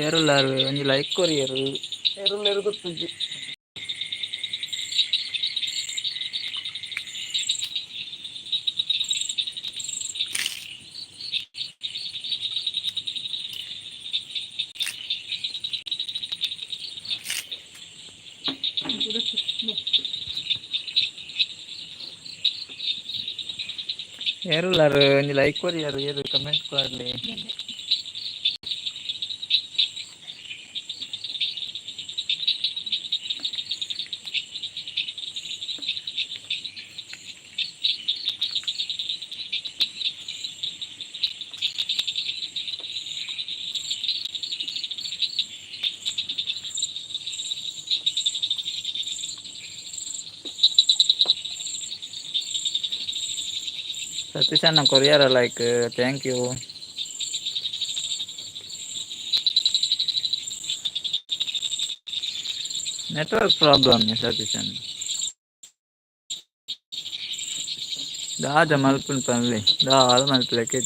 ಏರುಲ್ಲಾರು ಒಂಜಿ like courier. ಏರುಲ್ಲೇರು ಗೊತ್ತುಜ್ಜಿ. ಏರುಲ್ಲಾರು ಒಂಜಿ like courier, ಏರು ಕಮೆಂಟ್ ಕೊರ್ಲೆ. ಸತೀಶ್ ಅಣ್ಣ courier like, thank you. Network problem Satish ಅಣ್ಣ. ದಾದ ಮಲ್ಪುನ್ ಪನ್ಲೆ, ದಾದ ಮಲ್ಪಲೆಕ್ಕೆ.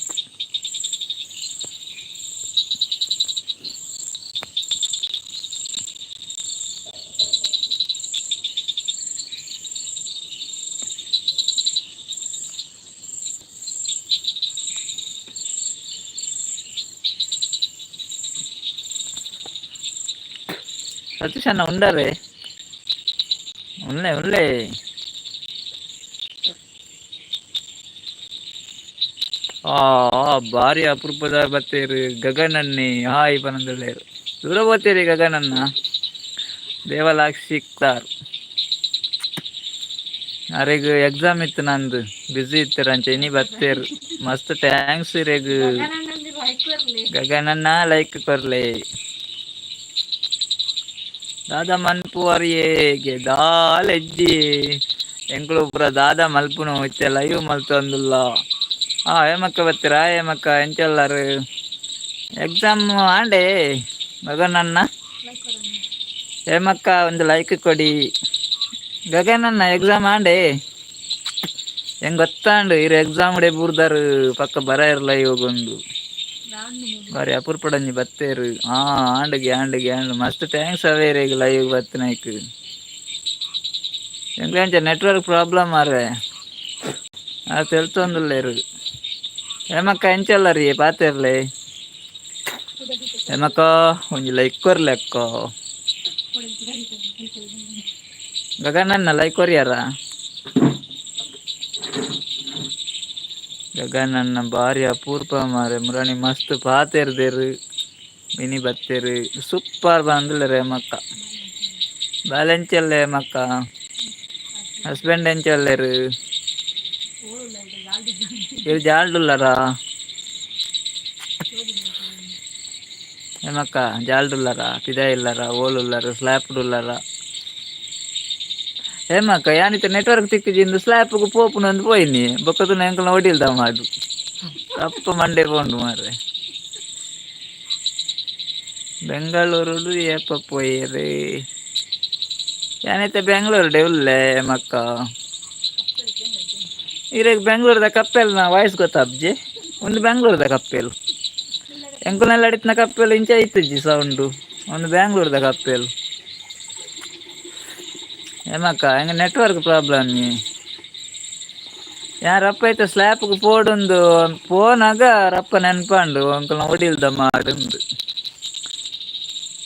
ಸತೀಶ್ ಅಣ್ಣ ಉಂಡಾರೆ? ಉನ್ಲೆ ಉನ್ಲೆ. ಆ ಭಾರಿ ಅಪರೂಪದ ಬತ್ತೇರು ಗಗನನ್ನಿ. ಹಾಯ್ ಪನಂದುಲ್ಲೇರು. ದೂರ ಬೋತೇರಿ ಗಗನನ್ನ. ದೇವಲಾಕ್ಷಿಕ್ತಾರ್ ಅರೆಗ್ ಎಕ್ಸಾಮ್ ಇತ್ತು ನಂದು, ಬ್ಯುಸಿ ಇತ್ತರ ಅಂಚ ಇನಿ ಬತ್ತೇರು. ಮಸ್ತ್ thanks ಇರೆಗ್. ಗಗನನ್ನ ಲೈಕ್ ಕೊರ್ಲೆ. ದಾದ ಮನ್ಪುವರಿಯೇಗೆ ದಾಲ ಎಜ್ಜಿ. ಎಂಕುಲು ಪೂರ ದಾದ ಮಲ್ಪುನು ಇತ್ತೆ ಲೈವ್ ಮಲ್ತೊಂದುಲ್ಲ. ಆ ಹೇಮಕ್ಕ ಬತ್ತೀರಾ? ಹೇಮಕ್ಕ, ಎಂಚೊಲ್ಲಾರು? ಎಕ್ಸಾಮ್ ಆಂಡೆ ಗಗನನ್ನ? ಹೇಮಕ್ಕ, ಒಂದು ಲೈಕ್ ಕೊಡಿ. ಗಗನನ್ನ ಎಕ್ಸಾಮ್ ಆಂಡೆ? ಹೆಂಗ್ ಗೊತ್ತಾಂಡು ಇರು ಎಕ್ಸಾಮ್ ಡೇ ಬೂರ್ದಾರು ಪಕ್ಕ ಬರ ಇರಲ್ಲ. ಇವಾಗೊಂದು ಬಾರಿ ಅಪೂರ್ಪಡಂಜಿ ಬತ್ತೇರು. ಹಾ, ಆಂಡ್ಗೆ ಆಂಡ್ಗೆ ಆಂಡ್. ಮಸ್ತ್ thanks ಅವೇರೇಗ್ ಲೈವ್ ಬತ್ತಿನೈಕ್. ಎಂಕ್ಲೆ ನೆಟ್ವರ್ಕ್ ಪ್ರಾಬ್ಲಮ್ ಮಾರ್ರೆ, ಆ ತೆಲ್ತೊಂದುಲ್ಲೇರು. ಹೇಮಕ್ಕ, ಎಂಚಲ್ಲ ರೀ ಪಾತೆರ್ಲೆ. ಹೇಮಕ್ಕ, ಒಂಜಿ ಲೈಕ್ ಕೊರ್ಲೆ ಅಕ್ಕ. ಗಗನನ್ನ ಲೈಕ್ ಕೊರಿಯಾರ? ಗಗನನ್ನ ಭಾರಿ ಅಪೂರ್ಪ ಮಾರೆ. ಮುರಾಣಿ ಮಸ್ತ್ ಪಾತೆರ್ದೆರು, ಮಿನಿ ಬತ್ತೇರು. ಸೂಪರ್ ಬಂದಿಲ್ಲ ಹೇಮಕ್ಕ. ಬ್ಯಾಲೆನ್ಸ್ ಹೇಮಕ್ಕ. ಹಸ್ಬೆಂಡ್ ಎಂಚಲ್ಲೇರು? ಇರು ಜಾಲ್ಡುಲ್ಲರಾ ಹೇಮಕ್ಕ? ಜಾಲ್ಡುಲ್ಲರಾ, ಪಿದಾಯಿ ಇಲ್ಲರ, ಓಲುಲ್ಲರು, ಸ್ಲ್ಯಾಪ್ಡುಲ್ಲರ ಹೇಮಕ್ಕ? ಯಾನಿತ ನೆಟ್ವರ್ಕ್ ತಿಕ್ಕಿಜಿಂದು ಸ್ಲ್ಯಾಪ್ಗ್ ಪೋಪುನಂದು ಪೋಯಿನಿ. ಬೊಕ್ಕದ ಎಂಕಲ್ನ ಒಡಿಲ್ದ ಮಾಡು ತಪ್ಪು ಮಂಡೆ ಪೋಂಡು ಮಾರ್ರೆ. ಬೆಂಗಳೂರು ಏಪ ಪೋಯೆರ್? ಯಾನಿತ್ತೆ ಬೆಂಗಳೂರು ಉಲ್ಲೆ ಹೇಮಕ್ಕ. ಇರೆಗ್ ಬೆಂಗಳೂರದ ಕಪ್ಪೆಲ್ನ ವಾಯ್ಸ್ ಗೊತ್ತಾಬ್ಜಿ. ಒಂದು ಬೆಂಗಳೂರದ ಕಪ್ಪೆಲ್ ಎಂಕುಲ್ನೆಲ್ಲ ಅಡಿತ್ನ ಕಪ್ಪೆಲ್ ಇಂಚ ಇತ್ತುಜಿ ಸೌಂಡು. ಒಂದು ಬ್ಯಾಂಗ್ಳೂರ್ದ ಕಪ್ಪೆಲ್. ಹೇಮಕ್ಕ, ಹೆಂಗ ನೆಟ್ವರ್ಕ್ ಪ್ರಾಬ್ಲಮ್. ಯಾರಪ್ಪ ಐತೆ ಸ್ಲ್ಯಾಪ್ಗೆ ಪೋಡೊಂದು ಪೋನಾಗ ರಪ್ಪ ನೆನ್ಪಾಂಡು ಅಂಕಲ್ನ ಒಡಿಲ್ದ ಮಾಡುಂದು.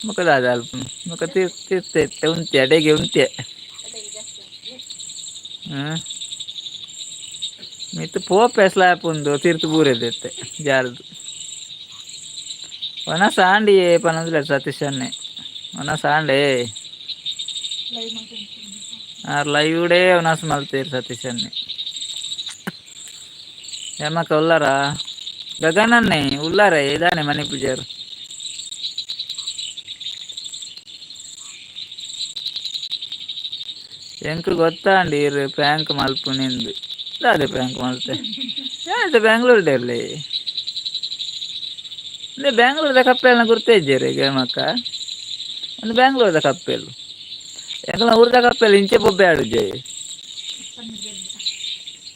ಮುಖದಾದ ಅಲ್ಪ ಮುಖ ತೀರ್ತೆ ಉಂತೆ ಅಡೆಗೆ ಉಂತೆ. ಹ್ಮ್ ಮಿತ್ತು ಪೋಪೆ ಸ್ಲ್ಯಾಪ್ ಉಂದು ತೀರ್ತು ಬೂರೆದೆತ್ತೆ ಜಾರದು. ವನ ಸಾಂಡಿ ಪನಂದ್ರೆ ಸತೀಶ್ ಅನ್ನೆ ವನ ಸಾಂಡೆ ಆರ್ ಲೈವ್ ಡೇ ವನಸ್ ಮಲ್ತೇರು ಸತೀಶ್ ಅನ್ನೆ. ಹೇಮಕ್ಕ ಉಲ್ಲಾರ? ಗಗನನ್ನೇ ಉಲ್ಲಾರ? ಇದಾನೆ ಮನೆ ಪೂಜಾರು. ಎಂಕ್ ಗೊತ್ತಾಂಡಿ ಇರು ಪ್ರ್ಯಾಂಕ್ ಮಲ್ಪುನಿಂದು. ದಾದೆ ಪ್ರ್ಯಾಂಕ್ ಮಲ್ತೆ? ಯಾವ್ದು ಬೆಂಗಳೂರು ಇರ್ಲಿ ಇಂದು ಬೆಂಗಳೂರದ ಕಪ್ಪೆಲ್ನ ಗುರ್ತ ಇಜ್ಜೆರ್ ಹೇಮಕ್ಕ. ಒಂದು ಬೆಂಗಳೂರದ ಕಪ್ಪೆಲು ಎಂಕಲ್ನ ಊರ್ದ ಕಪ್ಪೆಲ್ ಇಂಚೆ ಬೊಬ್ಬೆ ಆಡುಜೆ.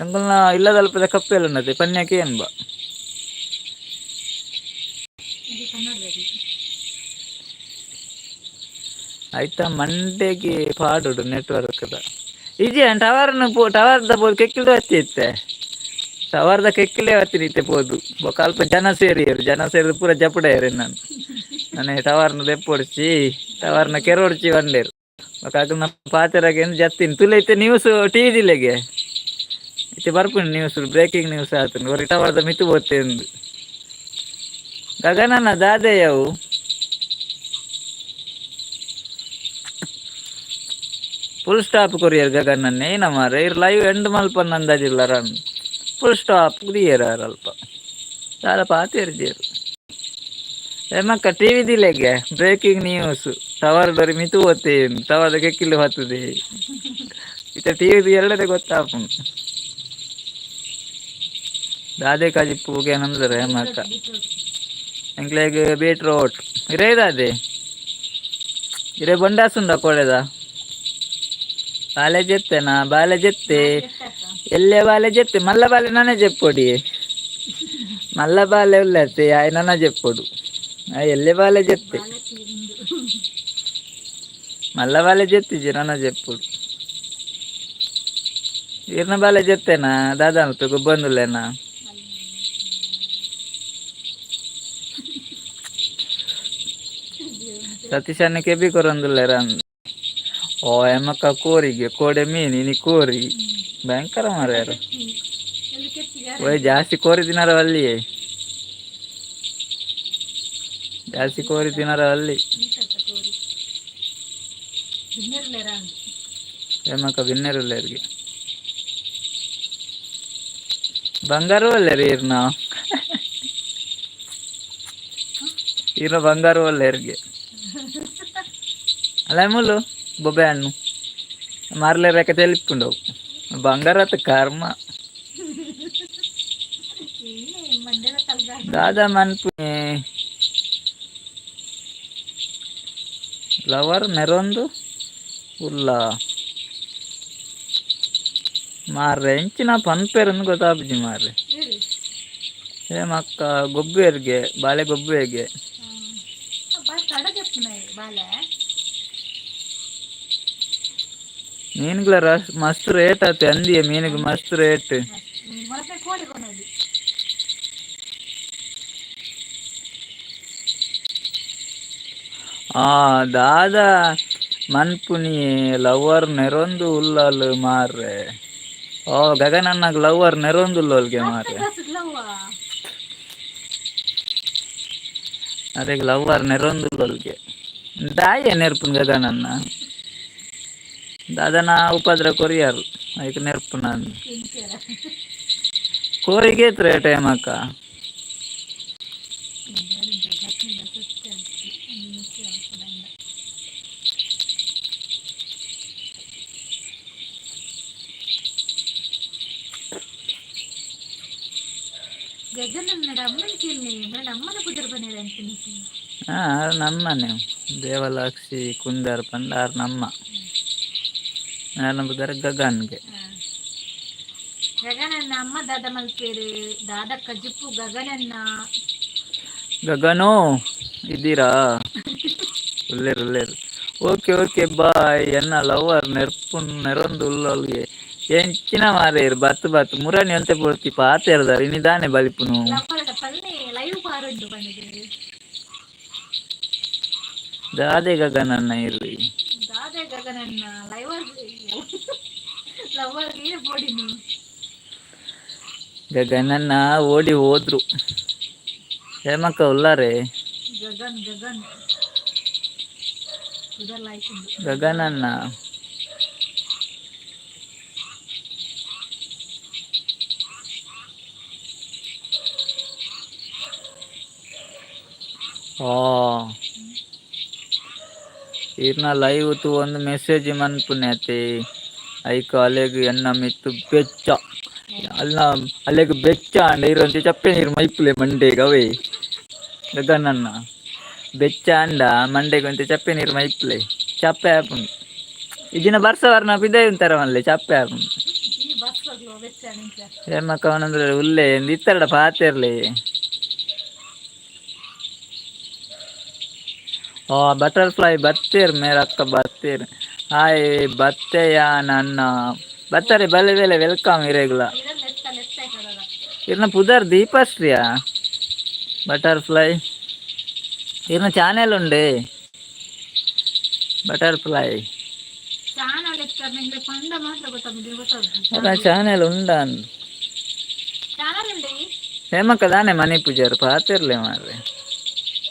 ಎಂಕಲ್ನ ಇಲ್ಲದಲ್ಪದ ಕಪ್ಪೆಲ್ ಉನ್ನತೆ ಪನ್ಯಕ್ಕೆ ಏನ್ಬ. ಆಯ್ತಾ ಮಂಡೆಗೆ ಪಾಡೋಡು ನೆಟ್ವರ್ಕ್ದ ಇಜಿ ಟವರ್ನ ಪೋ ಟವರ್ದ ಪೋದು ಕೆಕ್ಕಿಲ್ದ ಹತ್ತಿ ಇತ್ತೆ ಟವರ್ದ ಕೆಕ್ಕಿಲೇ ಹತ್ತಿನ ಇತ್ತೆ ಪೋದು ಬೊಕ ಅಲ್ಪ ಜನ ಸೇರಿಯರು ಜನ ಸೇರಿದ ಪೂರ ಜಪುಡಯರು ನಾನು ನಾನು ಟವರ್ನ ದೆಪ್ಪೊಡ್ಚಿ ಟವರ್ನ ಕೆರೊಡ್ಚಿ ಬಂದೇರು ಬೊಕ ಅಕಲ್ನ ಪಾತೆರಾಗ ಏನು ಜತ್ತಿನ ತುಲೆ ಇತ್ತೆ ನ್ಯೂಸ್ ಟಿವಿ ದಿಲೆಗೆ ಇತ್ತೆ ಬರ್ಪುಂಡು ನ್ಯೂಸ್ ಬ್ರೇಕಿಂಗ್ ನ್ಯೂಸ್ ಆತುಂಡು ಒರಿ ಟವರ್ದ ಮಿತ್ತು ಪೋತೆ ಗಗನನ ದಾದೆಯವು ಫುಲ್ ಸ್ಟಾಪ್ ಕೊರಿಯರ್ ಗಗನನ್ನ ಏನ ಮಾರೆ ಇರ್ ಲೈವ್ ಎಂಡ್ ಮಲ್ಪನ್ನ ಅಂದಾಜಿಲ್ಲ ರನ್ ಫುಲ್ ಸ್ಟಾಪ್ ದಿಯರ್ ಅಲ್ಪ ದಾದ ಪಾತೆರ್ಜೆರ್ ಏಮಕ್ಕ ಟಿವಿ ದಿಲೆಗೆ ಬ್ರೇಕಿಂಗ್ ನ್ಯೂಸ್ ಟವರ್ ಡೊರಿ ಮಿತು ಪೋತೆ ಟವರ್ದ ಕೆಕ್ಕಿಲು ಬರ್ತದೆ ಇತ್ತ ಟಿವಿ ಎಲ್ಲದೆ ಗೊತ್ತಾಪುಂಡು ದಾದೆ ಕಾಜಿಪ್ಪು ಏನಂದ್ರೆ ಹೇಮಕ್ಕ ಎಂಕ್ಲೆಗ್ ಬೀಟ್ರೋಟ್ ಇರೇ ದಾದೆ ಇರೇ ಬೊಂಡಾಸುಂಡ ಕೋಡೆದ ಬಾಲೆ ಜೆತ್ತೆನಾ ಬಾಲೆ ಜೆತ್ತೆ ಎಲ್ಲೆ ಬಾಲೆ ಜೆತ್ತೆ ಮಲ್ಲ ಬಾಲೆ ನಾನೇ ಜೆಪ್ಪೊಡಿ ಮಲ್ಲ ಬಾಲೆ ಉಲ್ಲತ್ತೆ ಆಯ್ ನನ ಜೆಪ್ಪೊಡು ಆ ಎಲ್ಲೆ ಬಾಲೆ ಜೆತ್ತೆ ಮಲ್ಲ ಬಾಲೆ ಜೆತ್ತಿಜಿ ನನ ಜೆಪ್ಪೊಡು ಈರ್ನ ಬಾಲೆ ಜೆತ್ತೆನಾ ದಾದಾ ಅನ್ಪೆ ಗೊಬ್ಬಂದುಲ್ಲೇನಾ. ಸತೀಶನ್ನ ಕೆಬಿ ಕೊರೊಂದುಲ್ಲೆರ ಓ ಎಮಕ್ಕ ಕೋರಿಗೆ ಕೋಡೆ ಮೀನು ಇನಿ ಕೋರಿ ಭಯಂಕರ ಮಾರ್ಯಾರ. ಓಯ್ ಜಾಸ್ತಿ ಕೋರಿ ತಿನ್ನರ ಅಲ್ಲಿಯೇ ಜಾಸ್ತಿ ಕೋರಿ ತಿನ್ನರ ಅಲ್ಲಿ. ಎಮಕ್ಕ ಬಿನ್ನೆರುಲ್ಲೆರ್ಗೆ ಬಂಗಾರ ಅಲ್ಲೇರಿ ಇರ್ನ ಇರ್ನ ಬಂಗಾರ ಅಲ್ಲೇರ್ಗೆ ಅಲ್ಲ ಮುಲ್ಲು ಬೊಬ್ಬೆ ಹಣ್ಣು ಮಾರ್ಲೆ ರೇಖೆ తెలిపుకుండవు ಬಂಗಾರ ಆತ ಕರ್ಮ. ದಾದಾ ಮನ್ಪು ಲವರ್ ನೆರೊಂದು ಉಲ್ಲ ಮಾರ್ರೆ ಎಂಚಿನ ಪನ್ಪೇರಂದು ಗೊತ್ತಾಪುಜಿ ಮಾರ್ರೆ. ಏಮಕ್ಕ ಗೊಬ್ಬೆರ್ಗೆ ಬಾಳೆ ಗೊಬ್ಬೆಗೆ ಮೀನುಗಳ ರಸ್ ಮಸ್ತ್ ರೇಟ್ ಆತೆ ಅಂದಿಯೇ ಮೀನಿಗೆ ಮಸ್ತ್ ರೇಟ್. ಆ ದಾದಾ ಮನ್ಪುನಿ ಲವರ್ ನೆರೊಂದು ಉಲ್ಲಲ್ ಮಾರ್ರೆ. ಓ ಗಗನನ್ನಾಗ ಲವರ್ ನೆರೊಂದು ಉಲ್ಲಲ್ಗೆ ಮಾರ್ರೆ. ಅರೆಗ್ ಲವರ್ ನೆರೊಂದು ಉಲ್ಲಲ್ಗೆ ದಾಯ ನೆರ್ಪುನ್ ಗಗನನ್ನ ದಾದನ ಉಪದ್ರ ಕೊರಿಯರ್ ಐಕ್ ನೆರ್ಪುನ ಕೋರಿಗೆ ರೇಟ್ ಏಮಕ್ಕ. ಹಾ ನಮ್ಮನೆ ದೇವಲಾಕ್ಷಿ ಕುಂದರ್ ಪಂಡಾರ್ ನಮ್ಮ ನಾನಂಬುದರ ಗಗನ್ಗೆ. ಗಗನನ್ನ ಅಮ್ಮ ದಾದ ಮಲ್ಪೇರು ದಾದ ಕಜಿಪ್ಪು ಗಗನನ್ನ. ಗಗನೋ ಇದ್ದೀರಾ ಉಲ್ಲೇರು ಉಲ್ಲೇರು ಓಕೆ ಓಕೆ ಬಾಯ್. ಎನ್ನ ಲವರ್ ನೆರ್ಪುನ್ ನೆರೊಂದು ಉಲ್ಲಲ್ಗೆ ಎಂಚಿನ ಮಾರೇರು ಬತ್ತು ಬತ್ತು ಮುರಾನಿ ಅಂತೆ ಪೋರ್ತಿ ಪಾತೆರ್ದಾರ್ ಇನಿ ದಾನೆ ಬಲಿಪುನು. ಲವ್ವರ್ಡ ಪಲ್ಲೆ ಲೈವ್ ಪಾರುಂಡು ಪಂಡುದು. ದಾದೆ ಗಗನನ್ನ ಇರ್ರಿ. ದಾದೆ ಗಗನನ್ನ ಲೈವರ್ ಲವ್ವರ್ ಪೋಡಿನು. ಗಗನನ್ನ ಓಡಿ ಹೋದ್ರು ಹೇಮಕ್ಕ ಉಲ್ಲಾರೆ. ಗಗನ್ ಗಗನ್ ಉದರ್ಲಾಯ್ತುಂಡು. ಗಗನನ್ನ ಆ ಈರ್ನ ಲೈವ್ ತೂ ಒಂದು ಮೆಸೇಜ್ ಮನ್ಪುನೆ ಐಕ್ ಅಲೆಗ್ ಎನ್ನ ಮಿತ್ತು ಬೆಚ್ಚ ಅಲ್ಲ ಅಲೆಗ್ ಬೆಚ್ಚ ಅಂಡ ಇರಂತೆ ಚಪ್ಪೆ ನೀರು ಮೈಪುಲೆ ಮಂಡೆಗ್ ಅವೇ ಗಗನನ್ನ ಬೆಚ್ಚ ಅಂಡ ಮಂಡೆಗ್ ಒಂತೆ ಚಪ್ಪೆ ನೀರು ಮೈಪುಲೆ ಚಪ್ಪೆ ಆಪುಂಡು ಈ ದಿನ ಬರ್ಸ ವರ್ನ ಪಿದಯಿ ಉಂತಾರ ಮಲ್ಲೆ ಚಪ್ಪೆ ಆಪುಂಡು. ಈ ಬಸ್ ಬೆಚ್ಚ ನಿಂಚ. ಹೇಮಕ್ಕ ಅವನಂದ್ರೆ ಉಲ್ಲೆ ಇತ್ತರಡ ಪಾತೆರ್ಲೆ. ಓ ಬಟರ್ಫ್ಲೈ ಬತ್ತೀರ್ ಮೇರಕ್ಕ ಬತ್ತೀರ್. ಹಾಯ್ ಬತ್ತೆಯ ನನ್ನ ಬತ್ತಾರೆ ಬಲೆ ಬೆಲೆ welcome ಇರೇಗ್ಲ. ಇರ್ನ ಪುದರ್ ದೀಪಶ್ರೀಯಾ ಬಟರ್ಫ್ಲೈ. ಇರ್ನ ಚಾನೆಲ್ ಉಂಡೆ ಬಟರ್ಫ್ಲೈ. ಚಾನಲ್ ಪಂಡ ಮಾತ್ರ ಗೊತ್ತಾಗುದು. ಚಾನೆಲ್ ಉಂಡ? ಚಾನಲ್ ಉಂಡೆ. ಹೇಮಕ್ಕ ದಾನೆ ಮನೆ ಪೂಜಾರು ಪಾತಿರ್ಲೆ ಮಾರ್ರೆ.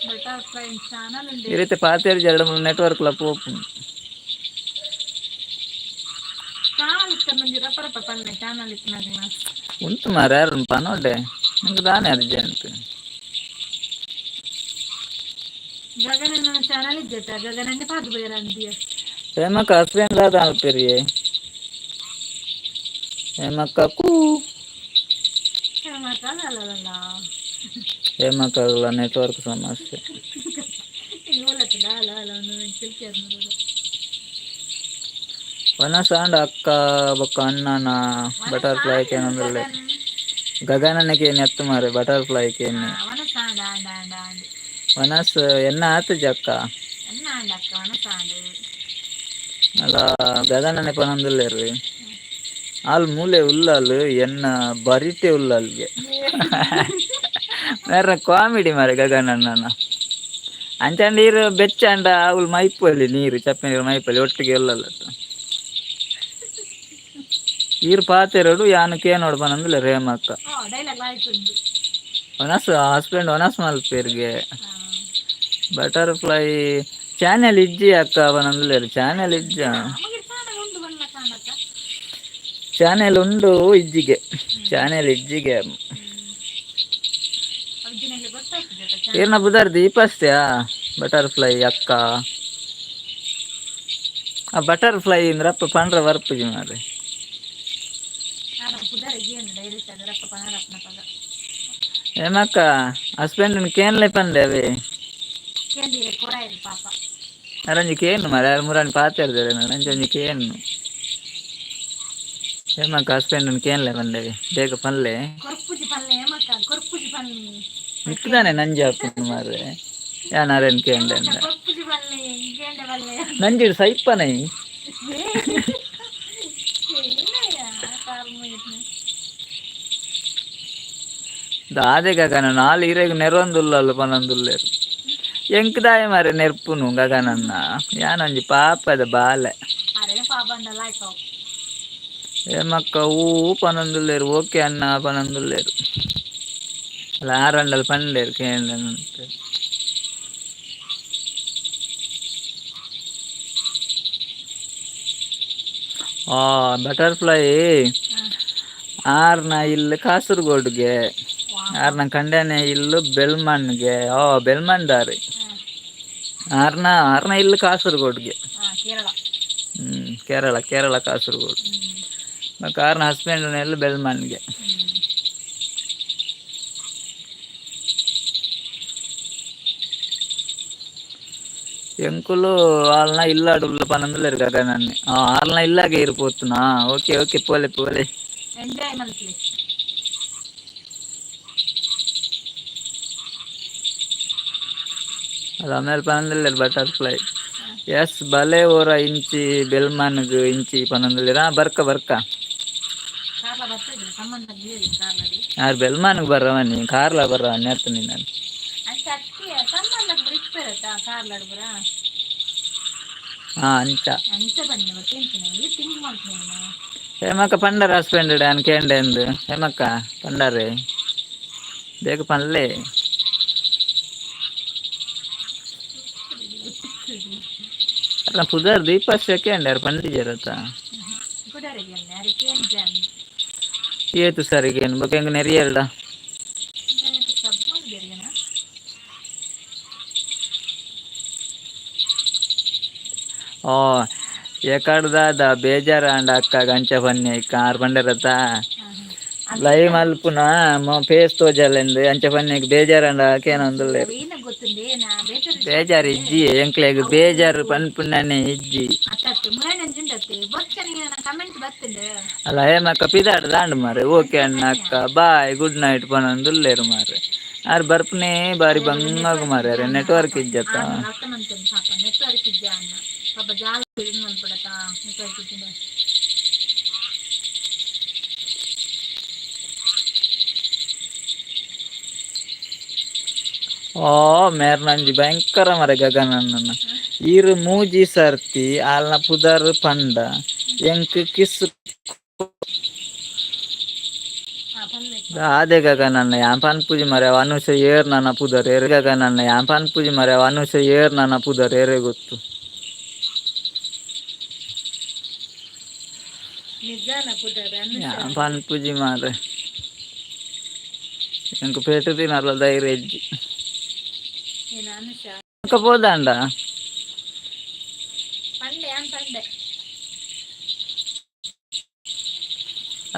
ಬಟರ್ಫ್ಲೈ ಚಾನಲ್ ಉಂಡೆ. ಈ ರೀತಿ ಪಾತೇರ್ ಜರಡ ನೆಟ್ವರ್ಕ್ ಲ ಪೋಪುಂಡು. ಚಾನಲ್ ಇತ್ತ ಮಂಜಿ ರಪ್ಪ ರಪ್ಪ ಪನ್ನೆ ಚಾನಲ್ ಇತ್ತು. ಉಂಟು ಮಾರ್ರೆ, ಯಾರು ಪನೋಡೆ ನಿಂಗೆ ದಾನೆ ಅರ್ಜೆಂಟ್. ಗಗನ ಚಾನಲ್ ಇದ್ದ ಗಗನನ್ನೇ ಪಾದು ಬೇರೆ ಅಂತೀಯ. ಹೇಮಕ್ಕ ಹಸ್ಬೆಂಡ್ ದಾದ ಅಲ್ಪಿರಿಯೇ ಹೇಮಕ್ಕ ಕೂ. ಅಲ್ಲ. ಹೇಮಕ್ಕ ನೆಟ್ವರ್ಕ್ ಸಮಸ್ಯೆ. ಅಲ್ಲ ಅಲ್ಲ ಒಂದು ತಿಳಿಸಿ. ವನಸಾಂಡ್ ಅಕ್ಕ ಬೊಕ್ಕ ಅಣ್ಣನ ಬಟರ್ಫ್ಲೈ ಕೇನೊಂದುಲ್ಲೆ. ಗಗನನ ಕೇನಿ ಅತ್ತು ಮಾರೆ, ಬಟರ್ಫ್ಲೈ ಕೇನಿ. ವನಸಾಂಡ್ ಆಂಡ್ ಆಂಡ್ ಆಂಡ್. ವನಸ್ ಎನ್ನ ಆತುಜ ಅಕ್ಕ. ಎನ್ನ ಆಂಡ್ ಅಕ್ಕ ವನಸಾಂಡ್. ಅಲ್ಲ, ಗಗನನೆ ಪನೊಂದುಲ್ಲೆರ್. ಆಲ್ ಮೂಲೆ ಉಲ್ಲಾಲ್, ಎನ್ನ ಬರಿಟೆ ಉಲ್ಲಾಲ್ಗೆ. ಮೇರ್ನ ಕಾಮಿಡಿ ಮಾರೆ ಗಗನಣ್ಣನ. ಅಂಚಾಂಡ ಈರ್ ಬೆಚ್ಚಾಂಡ ಅವ್ಲು ಮೈಪೊಲಿ, ನೀರು ಚಪ್ಪೆ ನೀರು ಮೈಪೊಲಿ ಒಟ್ಟಿಗೆ ಉಲ್ಲಲ್ಲ. ಈರ್ ಪಾತೆರಡು ಯಾನ್ ಕೇನೋಡು ಪನೊಂದುಲ್ಲೆರ್ ಹೇಮಕ್ಕ. ಡೈಲಾಗ್ ಆಯ್ತು. ವನಸ್ ಹಸ್ಬೆಂಡ್ ವನಸ್ ಮಲ್ಪೆರ್ಗೆ. ಬಟರ್ಫ್ಲೈ ಚಾನೆಲ್ ಇಜ್ಜಿ ಅಕ್ಕ ಪನೊಂದುಲ್ಲೆರ್. ಚಾನೆಲ್ ಇಜ್ಜ? ಚಾನಲ್ ಉಂಡು ಬಣ್ಣ ಕಾಣಕ್ಕ. ಚಾನೆಲ್ ಉಂಡು ಇಜ್ಜಿಗೆ, ಚಾನೆಲ್ ಇಜ್ಜಿಗೆ. ಗೊತ್ತಾಗ್ತದೆ. ಈರ್ನ ಬುದಾರ್ ದೀಪಸ್ತ್ಯಾ ಬಟರ್ಫ್ಲೈ ಅಕ್ಕ? ಆ ಬಟರ್ಫ್ಲೈ ಅಂದ್ರೆ ಅಪ್ಪ ಪಂಡ್ರ ಬರ್ಪುಜಿ ಮಾರ್ರೆ. ಡೈರೆಕ್ಟ್ ಅದರಪ್ಪ ಪನರಪ್ಪನ ಪಗ. ಹೇಮಕ್ಕ ಹಸ್ಬೆಂಡ್ ಕೇನ್ಲೆ ಪಂಡೆ ಅವೇ. ಕೇಂದಿರೆ ಕೊರಾಯಿರು ಪಾಪ. ಅರಂಜಿ ಕೇನು ಮಾರ್ರೆ, ಯಾರು ಮುರಾಣಿ ಪಾತೆರ್ದಾರೆ ಅಂಚೊಂಜಿ ಕೇನು. ಹೇಮಕ್ಕ ಹಸ್ಬೆಂಡ್ ಕೇನ್ಲೆ ಪಂಡೆವೆ, ಬೇಗ ಪನ್ಲೆ. ಕೊರ್ಪುಜಿ ಪಲ್ಲೆ ಹೇಮಕ್ಕ, ಕೊರ್ಪುಜಿ ಪಲ್ಲೆ. ನಿಕ್ಕದಾನೆ ನಂಜಿ ಹಾಪುಂಡು ಮಾರ್ರೆ, ಯಾನ್ ಅರೆನ್ ಕೇಂಡೆ. ಕೊರ್ಪುಜಿ ಪಲ್ಲೆ ಕೇಂಡೆ ಪಲ್ಲೆ. ನಂಜಿಡ್ ಸೈಪನೈ. ದಾದೆ ಗಗನ ನಾಲ್ ಇರೆಗ್ ನೆರೊಂದುಲ್ಲಲ್ಲ ಪನೊಂದುಲ್ಲೆರ್. ಎಂಕ್ ದಾಯೆ ಮಾರ್ರೆ ನೆರ್ಪುನು ಗಗನನ್ನ? ಯಾನೊಂಜಿ ಪಾಪದ ಬಾಲೆ. ಅರೆ ಪಾಪ ಅಂಡಲ ಆಯ್ತು. ಹೇಮಕ್ಕ ಹೂ ಪನೊಂದುಲ್ಲೆರ್. ಓಕೆ ಅಣ್ಣ ಪನೊಂದುಲ್ಲೆರ್. ಅಲ್ಲ, ಆರಂಡಲ್ ಪಂಡೆರ್ ಕೇಂಡ. ಆ ಬಟರ್ಫ್ಲೈ ಆರ್ನ ಇಲ್ಲು ಕಾಸರಗೋಡ್ಗೆ, ಆರ್ನ ಕಂಡನೆ ಇಲ್ಲು ಬೆಲ್ಮನ್ಗೆ. ಓ ಬೆಲ್ಮನ್ದಾರ್. ಆರ್ನ ಆರ್ನ ಇಲ್ಲು ಕಾಸರಗೋಡ್ಗೆ. ಕೇರಳ. ಕೇರಳ, ಕೇರಳ ಕಾಸರಗೋಡು. ಬೊಕ್ಕ ಆರ್ನ ಹಸ್ಬೆಂಡ್ ಇಲ್ಲು ಬೆಲ್ಮನ್ಗೆ. ಎಂಕುಲು ಆಲ್ನ ಇಲ್ಲಾಡು ಉಲ್ಲ ಪನೊಂದುಲ್ಲೆರ್ ಗಗನನ್ನೆ. ಆಲ್ನ ಇಲ್ಲಾಗೆ ಇರ್ ಪೋತುನಾ? ಓಕೆ ಓಕೆ, ಪೋಲೆ ಪೋಲೆ. ಎಂಜಾಯ್ ಮಲ್ಪಲೆ. ಅದು ಆಮೇಲೆ ಪನೊಂದುಲ್ಲೆರ್ ಬಟರ್ಫ್ಲೈ. ಎಸ್ ಬಲೆ ಓರ ಇಂಚಿ ಬೆಲ್ಮನ್ಗ್ ಇಂಚಿ ಪನೊಂದುಲ್ಲೆರ್. ಬರ್ಕ ಬರ್ಕ. ಕಾರ್ಲ ಬರ್ತದೆ ಸಂಬಂಧ ಕಾರ್ಲಡಿ. ಯಾರು ಬೆಲ್ಮನ್ಗ್ ಬರ್ರವನಿ, ಕಾರ್ಲ ಬರ್ರವನಿ ಅತ್ತ ನೀನು. ಅಂಚ ಅತ್ತಿ ಸಂಬಂಧಕ್ಕೆ ಬ್ರಿಡ್ಜ್ ಬರುತ್ತಾ ಕಾರ್ಲಾಡ್ ಬರ. ಹಾ ಅಂಚ. ಅಂಚ ಬನ್ನಿ ಗೊತ್ತೇಂತೀನಿ ಈ ತಿಂಗ್ ಮಾಡ್ತೀನಿ. ಹೇಮಕ್ಕ ಪಂಡರ ಹಸ್ಬೆಂಡ್ ಯಾನ್ ಕೇಂಡೆ ಎಂದು. ಹೇಮಕ್ಕ ಪಂಡರೆ ಬೇಗ ಪನ್ಲೆ. ಅಲ್ಲ ಪುದರ್ ದೀಪಶ್ಯ ಕೇಂಡೆ ಪಂಡಿಜರತ್ತ. ಏತು ಸರಿಗೆ ಬೊಕ ಎಂಕ್ ನೆರಿಯಲ್ಡ. ಸಬ್ ಮಾಡಿದೇರಿಗೆನ. ಓ ಎಕಡ್ದಾದ ಬೇಜಾರಾಂಡ ಅಕ್ಕ ಗಂಚ ಪನ್ನೆ ಕಾರ್ ಪಂಡರತ್ತ. ಲೈವ್ ಮಲ್ಪುನ ಫೇಸ್ ತೋಜಲೆಂದು ಅಂಚ ಪನ್ನೆಗ್ ಬೇಜಾರಾಂಡ ಕೇನೊಂದುಲ್ಲೆರ್. ಗೊತ್ತುಂಡೆ ನಾ ಬೇಜಾರು. ಬೇಜಾರು ಇಜ್ಜಿ ಎಂಕ್ಲೆಗ್, ಬೇಜಾರು ಪನ್ಪುನನೆ ಇಜ್ಜಿ. ಅತ್ತತ್ತೆ ಮುರಾಣಿ ಅಂಜುಂಡತ್ತೆ ಬೊಕ್ಕ ಕಮೆಂಟ್ ಬತ್ತೆ. ಅಲ್ಲ ಹೇಮಕ್ಕ ಪಿದಾಡ್ ದಾಂಡ್ ಮಾರೆ. ಓಕೆ ಅಣ್ಣ ಅಕ್ಕ, ಬಾಯ್, ಗುಡ್ ನೈಟ್ ಪನೊಂದುಲ್ಲೆರ್ ಮಾರೆ. ಆರ್ ಬರ್ಪನೆ ಬಾರಿ ಬಂಗಾಗ ಮಾರೆ, ನೆಟ್ವರ್ಕ್ ಇಜ್ಜತ್ತ. ನೆಟ್ವರ್ಕ್ ಇಜ್ಜ ಅಣ್ಣ ಪಾಪ, ಜಾಲ ಮನ್ಪಡತಾ ನೆಟ್ವರ್ಕ್ ಇಜ್ಜಿಂಡ. ಓ ಮೇರ್ನಂಜಿ ಭಯಂಕರ ಮರೆ ಗಗನನ್ನ. ಈರು ಮೂಜಿ ಸರ್ತಿ ಆಲ್ನ ಪುದರ್ ಪಂಡ ಎಂಕ್ ಕಿಸ್. ಅದೇ ಗಗನನ್ನ ಯಾನ್ ಪನ್ಪುಜಿ ಮರೆ. ಅನುಷ ಏರ್ ನನ್ನ ಪುದರ್ ಏರ್? ಗಗನನ್ನ ಯಾನ್ ಪನ್ಪುಜಿ ಮರೆ. ಅನುಷ ಏರ್ ನನ್ನ ಪುದರ್ ಏರೇ ಗೊತ್ತು? ಯಾನ್ ಪನ್ಪುಜಿ ಮಾರೆ, ಎಂಕ್ ಪೇಟೆ ತಿನರ್ಲ ಧೈರ್ಯ ಇಜ್ಜಿ. ಪೋದಾಂಡ? ಪಂಡೆ ಪಂಡೆ.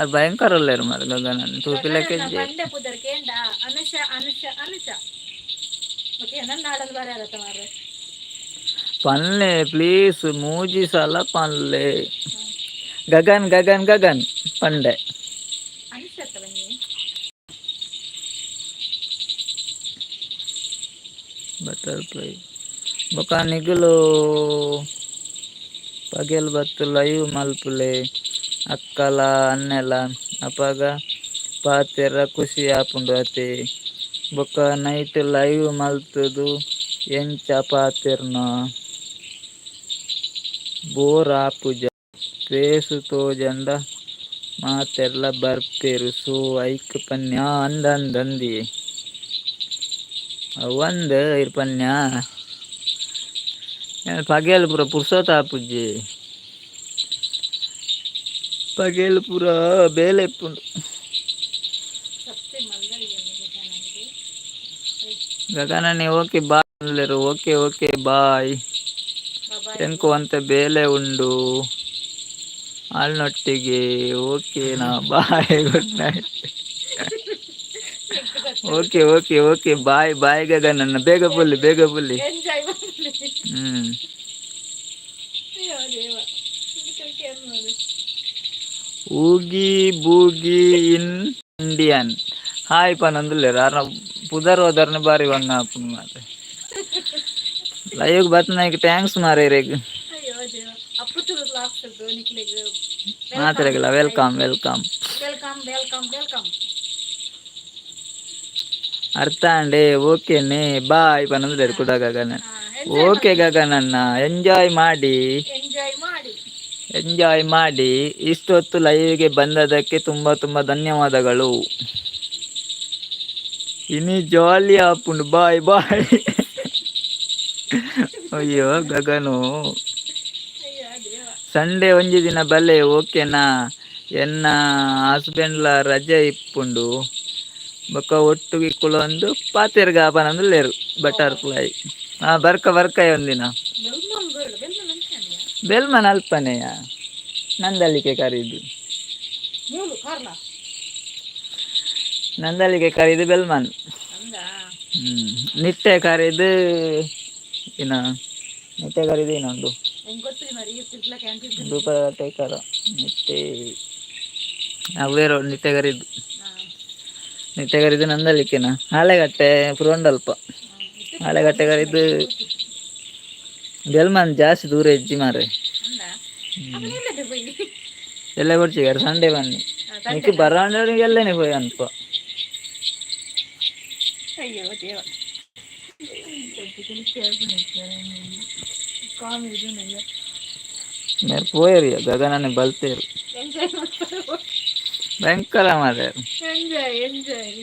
ಅದು ಭಯಂಕರ ಉಲ್ಲೆರ್ ಮಾರೆ ಗಗನನ್ನ ತೂಪಿಲಕ್ಕೆ. ಪಂಡೆ ಪುದರ್ ಕೇಂಡ. ಅನುಷ ಅನುಷ ಅನುಷ. ಓಕೆ, ನನ್ನ ನಾಡಲ್ಲಿ ಬರತ್ತ ಮಾರ್ರೆ. ಪನ್ಲೆ ಪ್ಲೀಸ್, ಮೂಜಿ ಸಲ ಪನ್ಲೆ. ಗಗನ್ ಗಗನ್ ಗಗನ್ ಪಂಡೆ. ಅನುಷ ಬನ್ನಿ. ಬಟರ್ಫ್ಲೈ ಬೊಕ ನಿಗುಲು ಪಗೆಲ್ ಬತ್ತ್ ಲೈವ್ ಮಲ್ಪುಲೆ ಅಕ್ಕಲ ಅಣ್ಣೆಲ, ಅಪಗ ಪಾತೆರ ಖುಷಿ ಆಪುಂಡು ಅತೆ. ಬೊಕ ನೈಟ್ ಲೈವ್ ಮಲ್ತುದು ಎಂಚ ಪಾತೆರ್ನ? ಬೋರ್ ಆಪುಜ? ಫೇಸ್ ತೋಜಂಡ ಮಾತೆರ್ಲ ಬರ್ಪೆರ್, ಸೊ ಐಕ್ ಪನ್ಯ. ಅಂದ್ ಅಂದ್ ಅಂದಿ ಅವಂದ್ ಇರ್ ಪನ್ಯ. ಪಗೆಲ್ ಪೂರ ಪುರ್ಸೊತ್ ಆಪುಜಿ, ಪಗೆಲ್ ಪೂರ ಬೇಲೆ ಇಪ್ಪುಂಡು. ಸತ್ಯ ಮಲ್ಲ. ಗಗನನೆ okay bye. Okay okay, bye. ಎಂಕು ಒಂತೆ ಬೇಲೆ ಉಂಡು ಆಲ್ನೊಟ್ಟಿಗೆ. ಓಕೆನಾ? Bye, good night. Okay okay okay, bye bye. ಗಗನನ್ನ ಬೇಗ ಬುಲ್ಲಿ, ಬೇಗ ಬುಲ್ಲಿ. ಎಂಜಾಯ್. ಅಯ್ಯೋ ದೇವ. ಊಗಿ ಬೂಗಿ ಇನ್ ಇಂಡಿಯನ್ ಹಾಯ್ ಪನೊಂದುಲ್ಲೆರ್. ಆರ್ನ ಪುದರ್ ಓದರ್ನ ಬಾರಿ ಬಂಗ ಆಪುಂಡು ಮಾರ್ರೆ. ಲೈವ್ ಬತ್ನಾಯ್ಕ್ thanks ಮಾರ್ರೆ ಇರೆಗ್. ಅಯ್ಯೋ ದೇವ, ಅಪ್ಪು ಲಾಕ್ಸ್ ನಿಕ್ಲೆಗ್. ಮಾತ್ರೆಗಳ welcome welcome. Welcome welcome welcome. ಅರ್ಥ ಆಂಡೆ. ಓಕೆನೆ, ಬಾಯ್ ಪನೊಂದುಲ್ಲೆರ್ ಕುಡ ಗಗನ. ಓಕೆ ಗಗನನ್ನ, ಎಂಜಾಯ್ ಮಾಡಿ. ಎಂಜಾಯ್ ಮಾಡಿ. ಎಂಜಾಯ್ ಮಾಡಿ. ಇಷ್ಟೊತ್ತು ಲೈವ್ಗೆ ಬಂದದಕ್ಕೆ ತುಂಬ ತುಂಬ ಧನ್ಯವಾದಗಳು. ಇನಿ ಜಾಲಿ ಆಪುಂಡು. Bye bye. ಅಯ್ಯೋ ಗಗನು. ಅಯ್ಯೋ ದೇವ. ಸಂಡೇ ಒಂಜಿ ದಿನ ಬಲೆ, ಓಕೆನಾ? ಎನ್ನ ಹಸ್ಬೆಂಡ್ಲ ರಜೆ ಇಪ್ಪುಂಡು, ಬೊಕ್ಕ ಒಟ್ಟುಗೆ ಕುಲೊಂದು ಪಾತೆರ್ಗ ಪನೊಂದುಲ್ಲೆರ್ ಬಟರ್ಫ್ಲೈ. ಹಾ, ಬರ್ಕ ಬರ್ಕ ಒಂದಿನ. ಬೆಲ್ಮನ್ ಬೇಡ, ಬೆಲ್ಮನ್ ಅಂತಾನೆಯಾ? ಬೆಲ್ಮನ್ ಅಲ್ಪನೆಯ, ನಂದಳಿಕೆ ಕರೀದು. ಮೂಲು ಕಾರ್ಲ. ನಂದಳಿಕೆ ಕರೀದು ಬೆಲ್ಮನ್. ಅಂದ. ನಿಟ್ಟೆ ಕರೀದು ಇನ್ನ, ನಿಟ್ಟೆ ಕರೀದು ಇನ್ನೊಂದು. ಹೆಂಗ್ ಗೊತ್ತಿಲ್ಲ ಮರಿ ತಿರ್ಗ್ಲಕ್ಕೆ ಅಂತಿದ್ದು. ದೂಪಟೇಕರ ನಿಟ್ಟೆ ಅವ್ವೇರೋ ನಿಟ್ಟೆ ಕರೀದು. ನಿಟ್ಟೆ ಕರೀದು ನಂದಳಿಕೆನ. ಆಲೆಗಟ್ಟೆ ಪುರೊಂಡಲ್ಪ ಆಲೆಗಟ್ಟೆ ಕರೀದು ಬೆಲ್ಮನ್. ಜಾಸ್ತಿ ದೂರ ಇಜ್ಜಿ ಮಾರ್ರೆ. ಅಂದ, ಅವನೆಲ್ಲದೆ ಪೋಯಿ? ಎಲ್ಲ ಕೊಡ್ಚಿಗಾರ ಸಂಡೇ ಬನ್ನಿ. ನಿಕ್ ಬರಾಂಡ ಎಲ್ಲನೆ ಪೋಯಿ ಅನ್ಪ. ಅಯ್ಯೋ ದೇವ. ಕಾಮಿಡಿ. ಮೇರ್ ಪೋಯರಿ ಗಗನನೆ ಬಲ್ತೇರು. ಎಂಜಾಯ್. ಭಯಂಕರ ಮಾರ್ರೆ. Enjoy enjoy.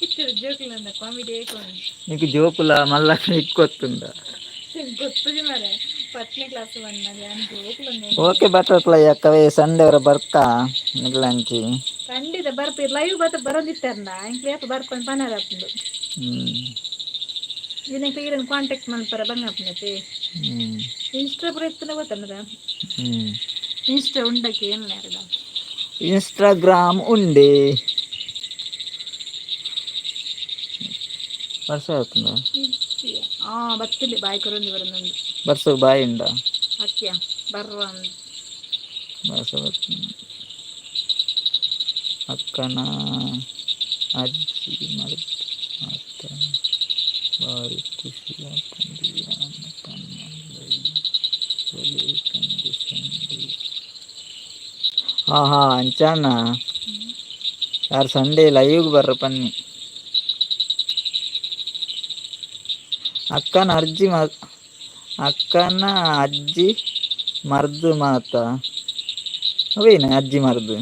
ಇತ್ತು ಜೋಕ್ಲಂದ ಕಾಮಿಡಿ ಕಾಮಿಡಿ. ನಿಕ್ ಜೋಕುಲ ಮಲ್ಲ ಇಕ್ಕೊತ್ತುಂಡ. ಗೊತ್ತುಜಿ ಮಾರೆ, 10ನೇ ಕ್ಲಾಸ್ ಬಂದಾಗ ಜೋಕ್ಲಂದ. ಓಕೆ ಬಟರ್ಫ್ಲೈ ಅಕ್ಕವೇ, ಸಂಡೇ ಅವರ ಬರ್ತಾ ನಿಗ್ಲಂಚಿ. ಖಂಡಿತ ಬರ್ಪಿ. ಲೈವ್ ಬತ್ತ ಬರೋದಿತ್ತಾರಂದ ಇಂಕ್ಲೆ ಬರ್ಕೊಂಡು ಪನರಪ್ಪುಂಡು. ಇದಕ್ಕೆ ಈರನ್ ಕಾಂಟ್ಯಾಕ್ಟ್ ಮನ್ಪರ ಬಂಗಪ್ಪನತೆ. ಇನ್ಸ್ಟಾ ಪೂರ ಇತ್ತನ ಗೊತ್ತನ್ನದ? ಇನ್ಸ್ಟಾ ಉಂಡಕ್ಕೆ ಏನ್ ಯಾರದ? ಇನ್ಸ್ಟಾಗ್ರಾಮ್ ಉಂಡೆ. ವರ್ಷ ಆತುಂಡ. ಆ ಬತ್ತಿಲ್ಲ, ಬಾಯ್ ಕೊರೊಂದು ಬರೋದೊಂದು. ಬರ್ಸಗ್ ಬಾಯಿ ಉಂಡ. ಅತ್ಯ ಬರ್ರ. ಬರ್ಸ ಬರ್ತುಂಡು. ಅಕ್ಕನ ಅಜ್ಜಿ ಮರ್ದ್ ಮಾತ ಬಾರಿ ಖುಷಿ ಆಪುಂಡು ಯಾನ್ ಪನ್ನ ಲೈವ್ ಬಲೆ ಪಂದ್ ಸಂಡೇ. ಹಾ ಹಾ, ಅಂಚಾನ. ಯಾರು ಸಂಡೇ ಲೈವ್ ಬರ್ರ ಪನ್ನಿ. ಅಕ್ಕನ ಅರ್ಜಿ ಮ ಅಕ್ಕನ ಅಜ್ಜಿ ಮರ್ದ್ ಮಾತ. ಅವೇನ ಅಜ್ಜಿ ಮರ್ದ್?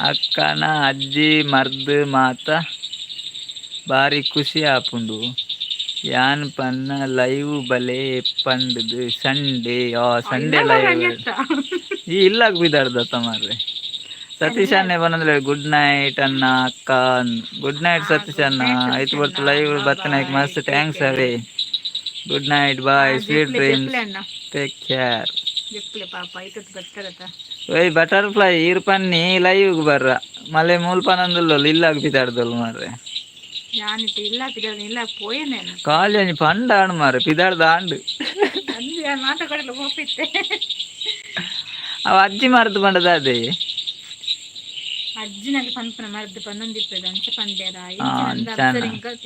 ಅಕ್ಕನ ಅಜ್ಜಿ ಮರ್ದ್ ಮಾತ ಬಾರಿ ಖುಷಿ ಆಪುಂಡು ಯಾನ್ ಪನ್ನ ಲೈವ್ ಬಲೆ ಪಂಡುದು ಸಂಡೇ. ಆ ಸಂಡೇ ಲೈವ್ ಈ ಇಲ್ಲಾಗ ಬಿದಾರ್ದತ್ತ ಮಾರ್ರೆ. ಸತೀಶ್ ಅಣ್ಣೆ ಬಂದ್ರೆ ಗುಡ್ ನೈಟ್ ಅಣ್ಣ, ಅಕ್ಕ. ಗುಡ್ ನೈಟ್ ಸತೀಶ್ ಅಣ್ಣ. ಆಯ್ತು ಬರ್ತು ಲೈವ್ ಬತ್ತನಾಯ್ಕ ಮಸ್ತ್ thanks ಅವೇ. Good night, bye, sweet dreams, take care. ಓಯ್ ಬಟರ್ಫ್ಲೈ, ಈರ್ ಪನ್ನಿ ಲೈವ್ ಬರ್ರ. ಮಲೆ ಮೂಲ್ ಪನಂದುಲ್ಲೊಲು ಇಲ್ಲಾಗ ಪಿದಾಡ್ದೊಲು ಮಾರ್ರೆ. ಯಾನಿತ್ತೆ ಇಲ್ಲ ಪಿದಾಡ್ದು ಇಲ್ಲ ಪೋಯೆನೆ. ಕಾಲಿ ಒಂಜಿ ಪಂಡ ಆಂಡ್ ಮಾರ್ರೆ, ಪಿದಾಡ್ದ ಆಂಡ್. ಅಂದ್ ಯಾನ್ ಮಾತ ಕಡೆಲ ಪೋಪಿತ್ತೆ. ಅವ ಅಜ್ಜಿ ಮರ್ದ್ ಪಂಡದ ಅದೇ. ಅಜ್ಜಿನಾಗ ಪನ್ಪುನ ಮರ್ದ್ ಪನ್ನೊಂದಿಪ್ಪೆದ ಅಂಚ ಪಂಡೇರ. ಆ ಅಂಚಾನ.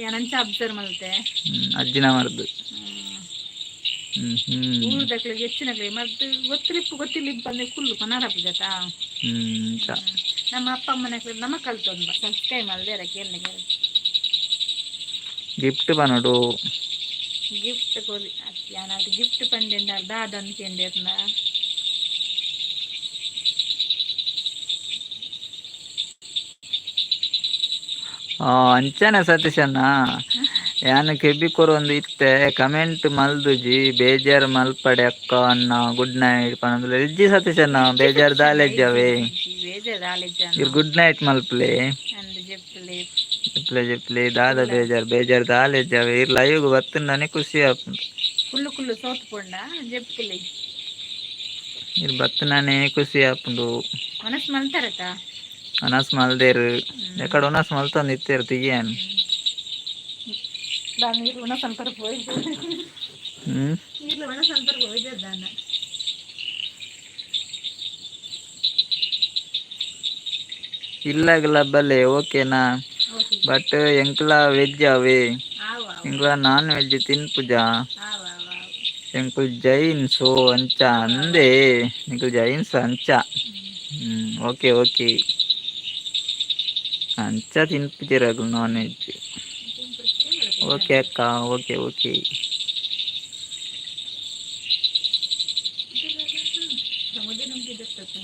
ಯಾನ್ ಅಂಚ ಅಬ್ಸರ್ವ್ ಮಲ್ತೆ. ಅಜ್ಜಿನ ಮರ್ದ್. ಹ್ಮ್ ಹ್ಮ್ ಊರುದಕ್ಲೆಗ್ ಹೆಚ್ಚಿನಕ್ಲೆಗ್ ಮರ್ದ್ ಗೊತ್ತಿಲಿಪ್ಪು ಗೊತ್ತಿಲ್ಲ ಪಂದ್ ಕುಲ್ಲು ಪನಾರಪುಜತ. ಅಂಚ. ನಮ್ಮ ಅಪ್ಪ ಅಮ್ಮನಕ್ಲೆ ನಮ ಕಲ್ತೊಂಬ ಸಬ್ಸ್ಕ್ರೈಬ್ ಮಲ್ದೇರ ಕೇನ್ಲೆ. ಗಿಫ್ಟ್ ಪನೊಡು. ಗಿಫ್ಟ್ ಕೊರಿ. ಯಾನ್ ಅತ್ ಗಿಫ್ಟ್ ಪಂಡೆಂಡ ದಾದ ಅಂದ್ ಕೇಂಡೆರ್ನ. ಅಂಚನೆ ಸತೀಶಣ್ಣ, ಯಾನ್ ಕೆಬಿ ಕೊರೊಂದು ಇತ್ತೆ ಕಮೆಂಟ್ ಮಲ್ದುಜಿ, ಬೇಜಾರ್ ಮಲ್ಪಡೆ ಅಕ್ಕ ಅಣ್ಣ, ಗುಡ್ ನೈಟ್ ಪನೊಂದುಲ್ಲೆರ್. ಇಜ್ಜಿ ಸತೀಶಣ್ಣ, ಇಜ್ಜಿ ಬೇಜಾರ್ ಸತೀಶಣ್ಣ, ದಾಲ ಇಜ್ಜಿ. ಇಜ್ಜವೇ. ಇಜ್ಜಿ ಇಜ್ಜಿ, ಬೇಜಾರ್ ದಾಲ ಇಜ್ಜಿ ಅಣ್ಣ. ಇರ್ ಗುಡ್ ನೈಟ್ ಮಲ್ಪಲೆ. ಅಂದ್ ಜೆಪ್ಪುಲೆ. ಜೆಪ್ಲೆ ಜೆಪ್ಲೆ, ದಾದ ಕುಲ್ಲ. ಬೇಜಾರ್ ಬೇಜಾರ್ ದಾಲ ಇಜ್ಜವೇ. ಇರ್ ಲೈವ್ ಬತ್ತುಂಡನೆ ಖುಷಿ ಆಪುಂಡು. ಕುಲ್ಲು ಕುಲ್ಲು ಸೋತು ಪೋಂಡ ಜೆಪ್ಪುಲೆ. ಇರ್ ಬತ್ತುಂಡನೆ ಖುಷಿ ಆಪುಂಡು. ಮನಸ್ ಮಲ್ತಾರತ. ವನಸ್ ಮಲ್ದೇರು. ಎಕಡೆ ವನಸ್ ಮಲ್ತೊಂದು ಇತ್ತೆರ್ ತಿಗಿಯಾನ್. ದಾನ ನೀರು ಉಣ ಸಂಪರ್ಕ ಪೋಯಿದ್ದು. ನೀರ್ಲ ಒಣ ಸಂಪರ್ಕ ಹೋಯ್ದೆ ದಾನ. ಇಲ್ಲಗಲ ಬಲ್ಲೆ ಓಕೆನಾ? ಓಕೆ. ಬಟ್ ಎಂಕ್ಲಾ ವೆಜ್ ಅವೇ. ಆವ್ ಆವ್. ಎಂಕ್ಲಾ ನಾನ್ ವೆಜ್ ತಿನ್ಪುಜ. ಆವ್ ಆವ್ ಆವ್. ಎಂಕುಲ್ ಜೈನ್, ಸೋ ಅಂಚ. ಆವ್ ಆವ್. ಅಂದೇ ಆವ್. ನಿಕುಲ್ ಜೈನ್ಸ್ ಅಂಚ. ಓಕೆ ಓಕೆ, ಅಂಚ ತಿನ್ಪುಜೆರ್ ಅಗುಲ್ ನಾನ್ ವೆಜ್. ಓಕೆ ಅಕ್ಕ, ಓಕೆ ಓಕೆ. ಪ್ರಮೋದ ನಮ್ಗೆ ದತ್ತತ.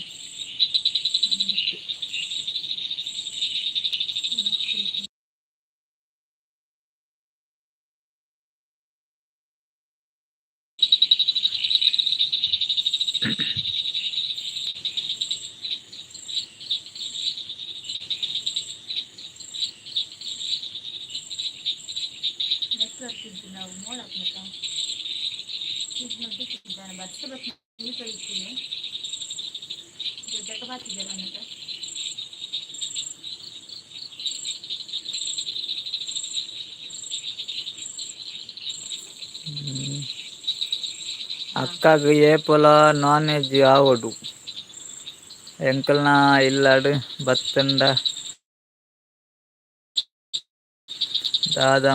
ನೆಟ್ವರ್ಕ್ ಇದ್ದು ನಾವು ಮೋಡಾಕ್ಬೇಕ ಸಿಗ್ನಲ್ ಸಿಕ್ಕಿದ್ದಾನೆ ಬಸ್ ಬಸ್ ನೀರು ಇದ್ದೀನಿ ದೊಡ್ಡ ಬಾತಿದ್ದಲ್ಲ ಅನ್ನಕ. ಅಕ್ಕಗ್ ಏಪೊಲ ನಾನ್ ವೆಜ್ ಆವೊಡು, ಎಂಕಲ್ನ ಇಲ್ಲಡ್ ಬತ್ತುಂಡ ದಾದ.